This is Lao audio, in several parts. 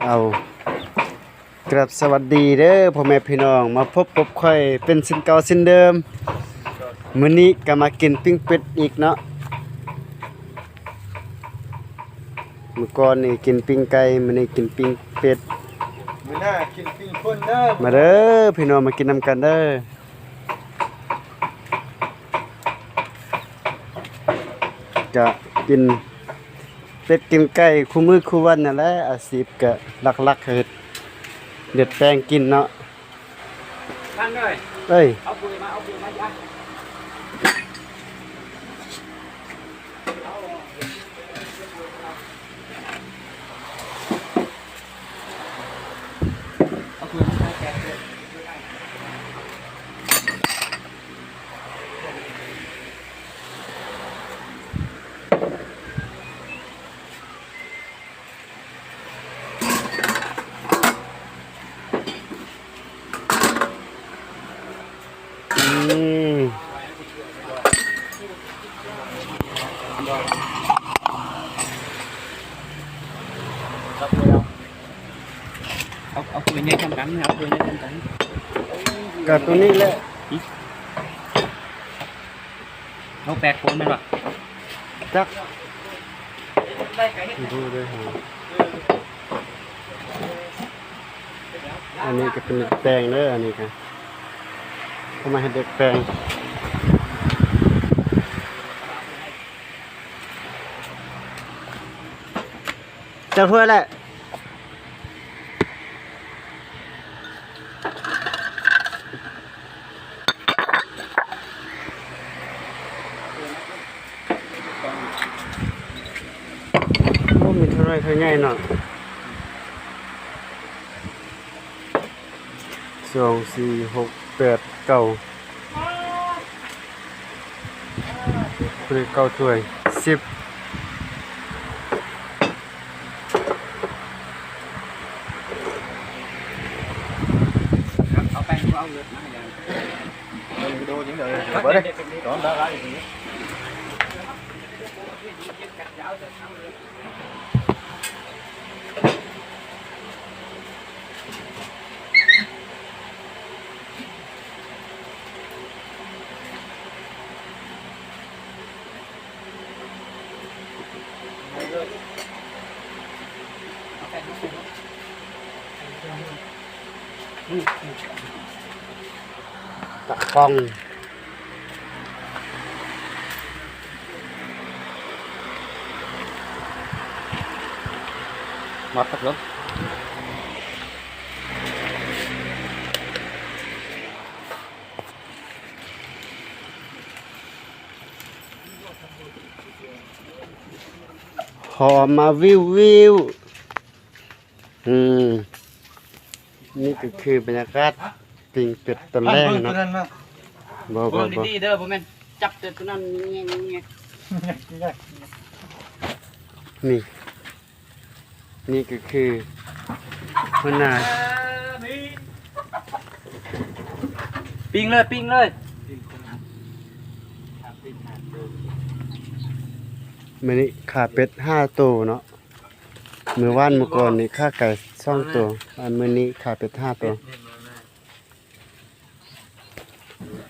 ເອົາ ກາບສະຫວັດດີເດີພໍ່ແມ່ພີ່ນ້ອງ ມາພົບກັບຂ້ອຍເປັນເຊັ່ນເກົ່າເຊັ່ນເດີມ. ມື້ນີ້ກໍມາກິນປີ້ງເປັດອີກເນາະ. ມື້ກ່ອນນີ້ກິນປີ້ງໄກ່ ມື້ນີ້ກິນປີ້ງເປັດ ມື້ໜ້າກິນປີ້ງຄົນເດີ. ມາເດີພີ່ນ້ອງ ມາກິນນຳກັນເດີ. ກະກິນເປັດກິນໄກ່ຄູ່ມື້ຄູ່ວັນນັ້ນແຫຼະ ອາຊີບກະຫຼັກໆ ເຮັດ ເດັດແປ້ງກິນເນາະ. ທ່ານເອີຍ ເອີຍ ເອົາປຸ໋ຍມາ ເອົາປຸ໋ຍມາຈ້ະ. ອືມ ເອົາ ເອົາຕົວໃຫຍ່ສ່ຳກັນ ເອົາຕົວໃຫຍ່ສ່ຳກັນ ກໍຕົວນີ້ແຫຼະ. ເຮົາແປດຄົນແມ່ນບໍ່? ຈັກ ບໍ່ຮູ້ເດ້. ອັນນີ້ກໍເປັນເດັດແປ້ງເດີ ອັນນີ້ກໍເອົາມາເຮັດເດັດແປ້ງ. ຈັກຖ້ວຍແຫຼະ. ໂອ້ ມີເທົ່ານ້ອຍເທົ່າໃຫຍ່ເນາະ. ສອງ ສີ່ ຫົກ ແປດ ເກົ້າ ຜູ້ໃດເກົ້າຖ້ວຍ ສິບ. ເອົາແປ້ງ ເອົາເລືອດມາໃຫ້ແດ່. ເອົາໂດຈິງເດີ ເອົາໄປເດ້ ດອນດາລາຢູ່ນີ້. ຕາກະປ໋ອງ ມາປັດລົງ. ຫອມມາວິວໆ. ອືມ ນີ້ກໍຄືບັນຍາກາດປີ້ງເປັດຕອນແລງເນາະ. ບໍ່ ບໍ່ ບໍ່ ດີໆເດີ ບໍ່ແມ່ນຈັບແຕ່ຕົວນັ້ນແງກໆ. ນີ້ ນີ້ກໍຄືຫົວໜ້າ ປີ້ງເລີຍ ປີ້ງເລີຍ. ມື້ນີ້ຂ້າເປັດຫ້າໂຕເນາະ. ມື້ວານມື້ກ່ອນນີ້ຂ້າໄກ່ສອງໂຕ ອັນມື້ນີ້ຂ້າເປັດຫ້າໂຕ.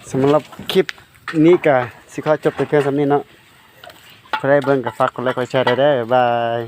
ສຳລັບຄລິບນີ້ກະຊິຂໍຈົບແຕ່ພຽງສ່ຳນີ້ເນາະ. ຜູ້ໃດເບິ່ງກະຝາກກົດໄລກ໌ ກົດແຊແດ່ເດີ. ບາຍ.